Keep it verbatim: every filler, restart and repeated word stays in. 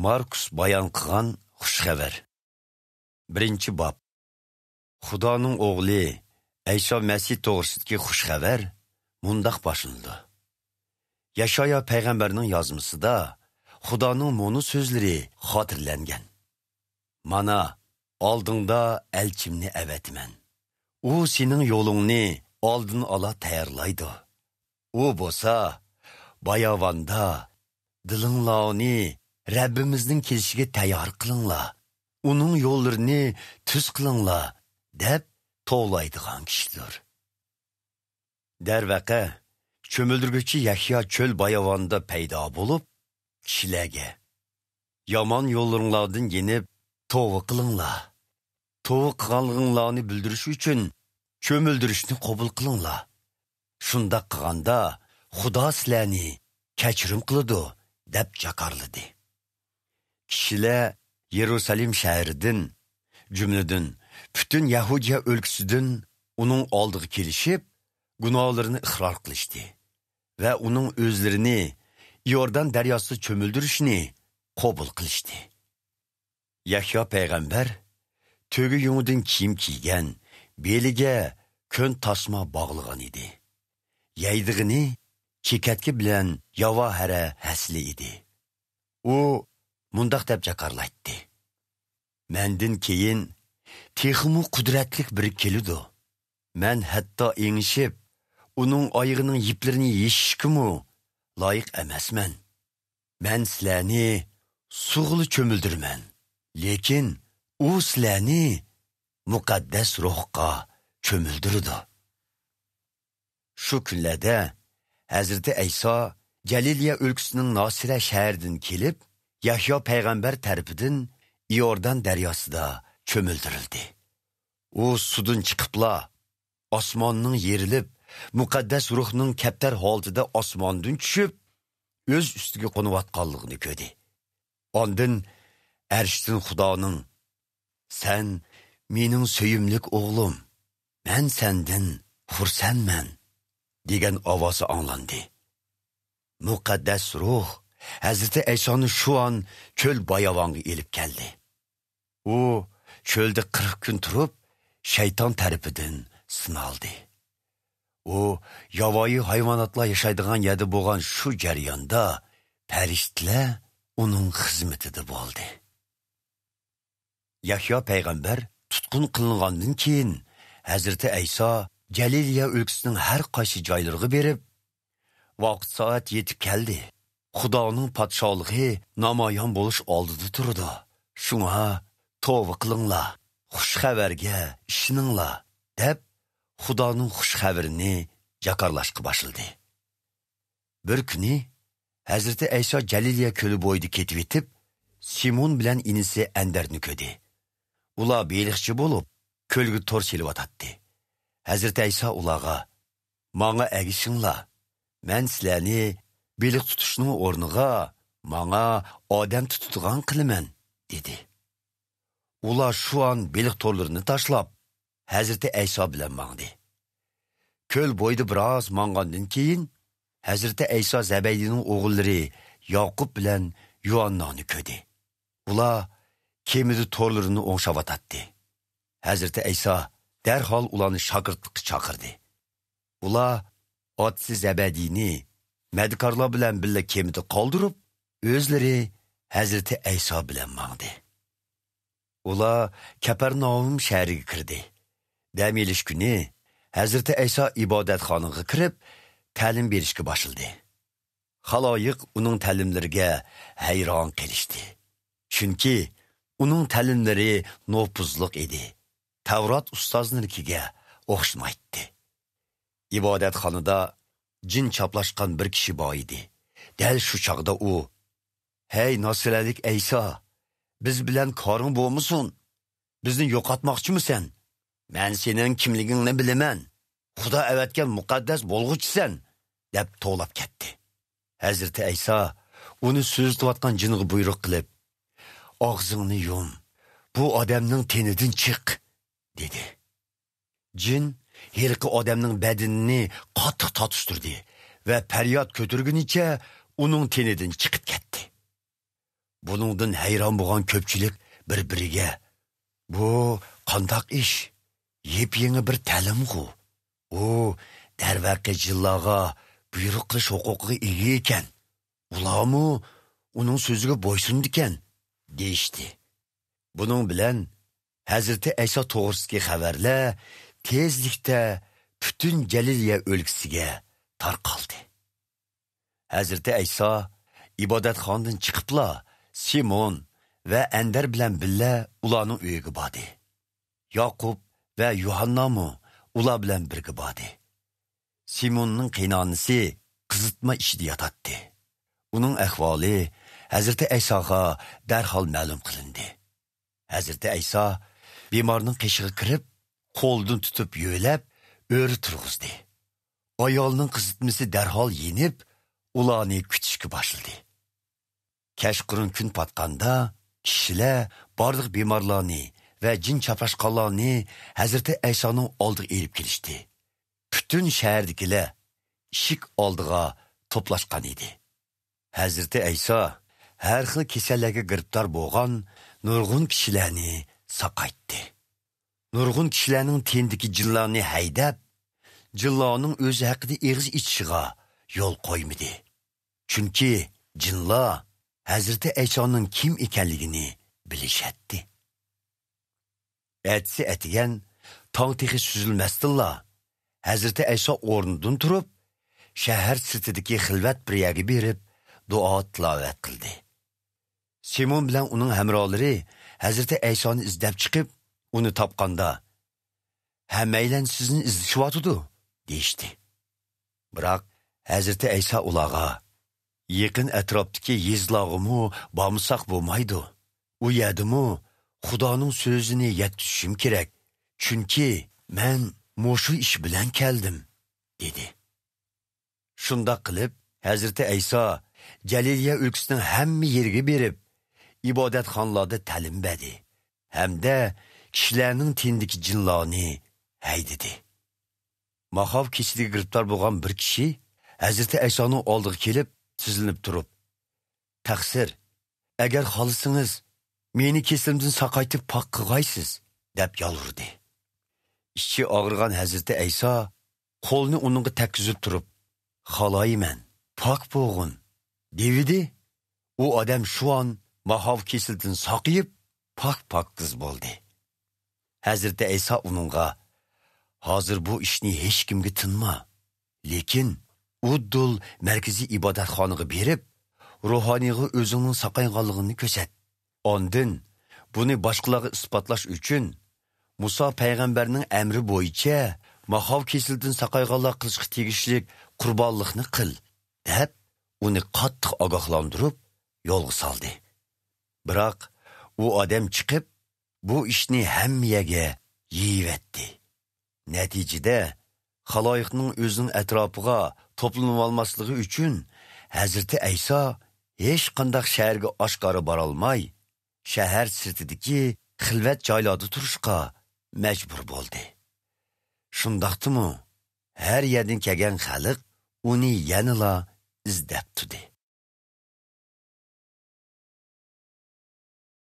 ماركۇس بايان قىلغان خۇش خەۋەر. بىرىنچى باب. خۇدانىڭ ئوغلى ئەيسا مەسىھ توغرىسىدىكى خۇش خەۋەر مۇنداق باشلىنىدۇ. يەشايا پەيغەمبەرنىڭ يازمىسىدا خۇدانىڭ مۇنۇ سۆزلىرى خاتىرىلەنگەن: «مانا، ئالدىڭدا ئەلچىمنى ئەۋەتىمەن. ئۇ سېنىڭ يولۇڭنى ئالدىن ئالا تەييارلايدۇ.» ئۇ بولسا باياۋاندا: «دىلىڭلارنى رەببىمىزنىڭ كېلىشىگە تەييار قىلىڭلار، ئۇنىڭ يوللىرىنى تۈز قىلىڭلار» دەپ توۋلايدىغان كىشىدۇر. دەرۋەقە، چۆمۈلدۈرگۈچى يەھيا چۆل باياۋاندا پەيدا بولۇپ، كىشىلەرگە: «يامان يوللىرىڭلاردىن يېنىپ، توۋا قىلىڭلار. توۋا قىلغانلىقىڭلارنى بىلدۈرۈش ئۈچۈن چۆمۈلدۈرۈشنى قوبۇل قىلىڭلار. شۇنداق قىلغاندا، خۇدا سىلەرنى كەچۈرۈم قىلىدۇ» دەپ جاكارلىدى. كىشىلەر يېرۇسالېم شەھىرىدىن، جۈملىدىن پۈتۈن يەھۇدىيە ئۆلكىسىدىن ئۇنىڭ ئالدىغا كېلىشىپ، گۇناھلىرىنى ئىقرار قىلىشتى ۋە ئۇنىڭ ئۆزلىرىنى ئىيوردان دەرياسىدا چۆمۈلدۈرۈشنى قوبۇل قىلىشتى. يەھيا پەيغەمبەر تۆگە يۇڭىدىن كىيىم كىيگەن، بېلىگە كۆن تاسما باغلىغان ئىدى. يەيدىغىنى چېكەتكە بىلەن ياۋا ھەرە ھەسىلى ئىدى. ئۇ مۇنداق دەپ جاكارلايتتى: «مەندىن كېيىن تېخىمۇ قۇدرەتلىك بىرى كېلىدۇ. مەن ھەتتا ئېڭىشىپ، ئۇنىڭ ئايىغىنىڭ يىپلىرىنى يېشىشكىمۇ لايىق ئەمەسمەن. مەن سىلەرنى سۇغىلا چۆمۈلدۈرىمەن، لېكىن ئۇ سىلەرنى مۇقەددەس روھقا چۆمۈلدۈرىدۇ.» شۇ كۈنلەردە ھەزرىتى ئەيسا جەلىلىيە ئۆلكىسىنىڭ ناسىرە شەھىرىدىن كېلىپ، يەھيا پەيغەمبەر تەرىپىدىن ئىيوردان دەرياسىدا چۆمۈلدۈرۈلدى. ئۇ سۇدىن چىقىپلا، ئاسماننىڭ يېرىلىپ، مۇقەددەس روھنىڭ كەپتەر ھالىتىدە ئاسماندىن چۈشۈپ، ئۆز ئۈستىگە قونۇۋاتقانلىقىنى كۆردى. ئاندىن ئەرشتىن خۇدانىڭ: «سەن مېنىڭ سۆيۈملۈك ئوغلۇم، مەن سەندىن خۇرسەنمەن» دېگەن ئاۋازى ئاڭلاندى. مۇقەددەس روھ ھەزرىتى ئەيسانى شۇ ئان چۆل باياۋانغا ئېلىپ كەلدى. ئۇ چۆلدە قىرىق كۈن تۇرۇپ، شەيتان تەرىپىدىن سىنالدى. ئۇ ياۋايى ھايۋاناتلار ياشايدىغان يەردە بولغان شۇ جەرياندا پەرىشتىلەر ئۇنىڭ خىزمىتىدە بولدى. يەھيا پەيغەمبەر تۇتقۇن قىلىنغاندىن كېيىن، ھەزرىتى ئەيسا جەلىلىيە ئۆلكىسىنىڭ ھەر قايسى جايلىرىغا بېرىپ، ۋاقىت سائەت يېتىپ كەلدى. خۇدانىڭ پادىشاھلىقى نامايان بولۇش ئالدىدا تۇرىدۇ. شۇڭا توۋا قىلىڭلار، خۇش خەۋەرگە ئىشىنىڭلار، دەپ خۇدانىڭ خۇش خەۋىرىنى جاكارلاشقا باشلىدى. بىر كۈنى ھەزرىتى ئەيسا جەلىلىيە كۆلى بويىدا كېتىۋېتىپ، سىمون بىلەن ئىنىسى ئەندەرنى كۆردى. ئۇلار بېلىقچى بولۇپ، كۆلگە تور سېلىۋاتاتتى. ھەزرىتى ئەيسا ئۇلارغا: «ماڭا ئەگىشىڭلار، مەن سىلەرنى بېلىق تۇتۇشنىڭ ئورنىغا ماڭا ئادەم تۇتىدىغان قىلىمەن» دېدى. ئۇلار شۇ ئان بېلىق تورلىرىنى تاشلاپ، ھەزرىتى ئەيسا بىلەن ماڭدى. كۆل بويىدا بىراز ماڭغاندىن كېيىن، ھەزرىتى ئەيسا زەبەيدىنىڭ ئوغۇللىرى ياقۇپ بىلەن يۇھاننانى كۆردى. ئۇلار كېمىدە تورلىرىنى ئوڭشاۋاتاتتى. ھەزرىتى ئەيسا دەرھال ئۇلارنى شاگىرتلىققا چاقىردى. ئۇلار ئاتىسى زەبەدىينى مەدىكارلار بىلەن بىللە كېمىدە قالدۇرۇپ، ئۆزلىرى ھەزرىتى ئەيسا بىلەن ماڭدى. ئۇلار كەپەرناھۇم شەھىرىگە كىردى. دەم ئېلىش كۈنى ھەزرىتى ئەيسا ئىبادەتخانىغا كىرىپ، تەلىم بېرىشكە باشلىدى. خالايىق ئۇنىڭ تەلىملىرىگە ھەيران قېلىشتى. چۈنكى ئۇنىڭ تەلىملىرى نوپۇزلۇق ئىدى. تەۋرات ئۇستازلىرىنىڭكىگە ئوخشىمايتتى. ئىبادەتخانىدا جىن چاپلاشقان بىر كىشى بار ئىدى. دەل شۇ چاغدا ئۇ: «ھەي، ناسىرەلىك ئەيسا، بىز بىلەن كارىڭ بولمىسۇن! بىزنى يوقاتماقچىمۇسەن؟ مەن سېنىڭ كىملىكىڭنى بىلىمەن. خۇدا ئەۋەتكەن مۇقەددەس بولغۇچىسەن!» دەپ توۋلاپ كەتتى. ھەزرىتى ئەيسا ئۇنى سۆزلىتىۋاتقان جىنغا بۇيرۇق قىلىپ: «ئاغزىڭنى يۇم، بۇ ئادەمنىڭ تېنىدىن چىق!» دېدى. جىن ھېلىقى ئادەمنىڭ بەدىنىنى قاتتىق تارتىشتۇردى ۋە پەرياد كۆتۈرگىنىچە ئۇنىڭ تېنىدىن چىقىپ كەتتى. بۇنىڭدىن ھەيران بولغان كۆپچىلىك بىر-بىرىگە، «بۇ قانداق ئىش؟ يېپيېڭى بىر تەلىمغۇ. ئۇ، دەرۋەقە، جىنلارغا بۇيرۇق قىلىش ھوقۇقىغا ئىگە ئىكەن. ئۇلارمۇ ئۇنىڭ سۆزىگە بويسۇنىدىكەن» دېيىشتى. بۇنىڭ بىلەن ھەزرىتى ئەيسا توغرىسىدىكى خەۋەرلەر تېزلىكتە پۈتۈن جەلىلىيە ئۆلكىسىگە تارقالدى. ھەزرىتى ئەيسا ئىبادەتخانىدىن چىقىپلا، سىمون ۋە ئەندەر بىلەن بىللە ئۇلارنىڭ ئۆيىگە باردى. ياقۇپ ۋە يۇھاننامۇ ئۇلار بىلەن بىرگە باردى. سىموننىڭ قېيىنئانىسى قىزىتما ئىچىدە ياتاتتى. ئۇنىڭ ئەھۋالى ھەزرىتى ئەيساغا دەرھال مەلۇم قىلىندى. ھەزرىتى ئەيسا بىمارنىڭ قېشىغا كىرىپ، قولىدىن تۇتۇپ يۆلەپ، ئۆرە تۇرغۇزدى. ئايالنىڭ قىزىتمىسى دەرھال يېنىپ، ئۇلارنى كۈتۈشكە باشلىدى. كەچقۇرۇن كۈن پاتقاندا، كىشىلەر بارلىق بىمارلارنى ۋە جىن چاپاشقانلارنى ھەزرىتى ئەيسانىڭ ئالدىغا ئېلىپ كېلىشتى. پۈتۈن شەھەردىكىلەر ئىشىك ئالدىغا توپلاشقان ئىدى. ھەزرىتى ئەيسا ھەر خىل كېسەللەرگە گىرىپتار بولغان نۇرغۇن كىشىلەرنى ساقايتتى. نۇرغۇن كىشىلەرنىڭ تېنىدىكى جىنلارنى ھەيدەپ، جىنلارنىڭ ئۆزى ھەققىدە ئېغىز ئېچىشىغا يول قويمىدى. چۈنكى جىنلار ھەزرىتى ئەيسانىڭ كىم ئىكەنلىكىنى بىلىشەتتى. ئەتىسى ئەتىگەن تاڭ تېخى سۈزۈلمەستىنلا، ھەزرىتى ئەيسا ئورنىدىن تۇرۇپ، شەھەر سىرتىدىكى خىلۋەت بىر يەرگە بېرىپ، دۇئا تىلاۋەت قىلدى. سىمون بىلەن ئۇنىڭ ھەمراھلىرى ھەزرىتى ئەيسانى ئىزدەپ چىقىپ، ئۇنى تاپقاندا، «ھەممەيلەن سىزنى ئىزدىشىۋاتىدۇ» دېيىشتى. بىراق ھەزرىتى ئەيسا ئۇلارغا، «يېقىن ئەتراپتىكى يېزىلارغىمۇ بارمىساق بولمايدۇ. ئۇ يەردىمۇ خۇدانىڭ سۆزىنى يەتكۈزۈشۈم كېرەك، چۈنكى مەن مۇشۇ ئىش بىلەن كەلدىم» دېدى. شۇنداق قىلىپ، ھەزرىتى ئەيسا جەلىلىيە ئۆلكىسىنىڭ ھەممە يېرىگە بېرىپ، ئىبادەتخانىلاردا تەلىم بەردى ھەمدە كىشىلەرنىڭ تېنىدىكى جىنلارنى ھەيدىدى. ماخاۋ كېسىلىگە گىرىپتار بولغان بىر كىشى ھەزرىتى ئەيسانىڭ ئالدىغا كېلىپ، تىزلىنىپ تۇرۇپ، «تەقسىر، ئەگەر خالىسىڭىز، مېنى كېسىلىمدىن ساقايتىپ پاك قىلغايسىز» دەپ يالۋۇردى. ئىچى ئاغرىغان ھەزرىتى ئەيسا قولىنى ئۇنىڭغا تەگكۈزۈپ تۇرۇپ، «خالايمەن، پاك بولغىن» دېۋىدى. ئۇ ئادەم شۇئان ماخاۋ كېسىلىدىن ساقىيىپ، پاك-پاكىز بولدى. ھەزرىتى ئەيسا ئۇنىڭغا، «ھازىر بۇ ئىشنى ھېچكىمگە تىنما، لېكىن ئۇددۇل مەركىزىي ئىبادەتخانىغا بېرىپ، روھانىيغا ئۆزۈڭنىڭ ساقايغانلىقىڭنى كۆرسەت. ئاندىن بۇنى باشقىلارغا ئىسپاتلاش ئۈچۈن، مۇسا پەيغەمبەرنىڭ ئەمرى بويىچە ماخاۋ كېسىلىدىن ساقايغانلار قىلىشقا تېگىشلىك قۇربانلىقنى قىل» دەپ، ئۇنى قاتتىق ئاگاھلاندۇرۇپ، يولغا سالدى. بىراق ئۇ ئادەم چىقىپ، بۇ ئىشنى ھەممە يەرگە يېيىۋەتتى. نەتىجىدە، خالايىقنىڭ ئۆزىنىڭ ئەتراپىغا توپلىنىۋالماسلىقى ئۈچۈن، ھەزرىتى ئەيسا ھېچقانداق شەھەرگە ئاشكارا بارالماي، شەھەر سىرتىدىكى خىلۋەت جايلاردا تۇرۇشقا مەجبۇر بولدى. شۇنداقتىمۇ، ھەر يەردىن كەلگەن خەلق ئۇنى يەنىلا ئىزدەپ تۇردى.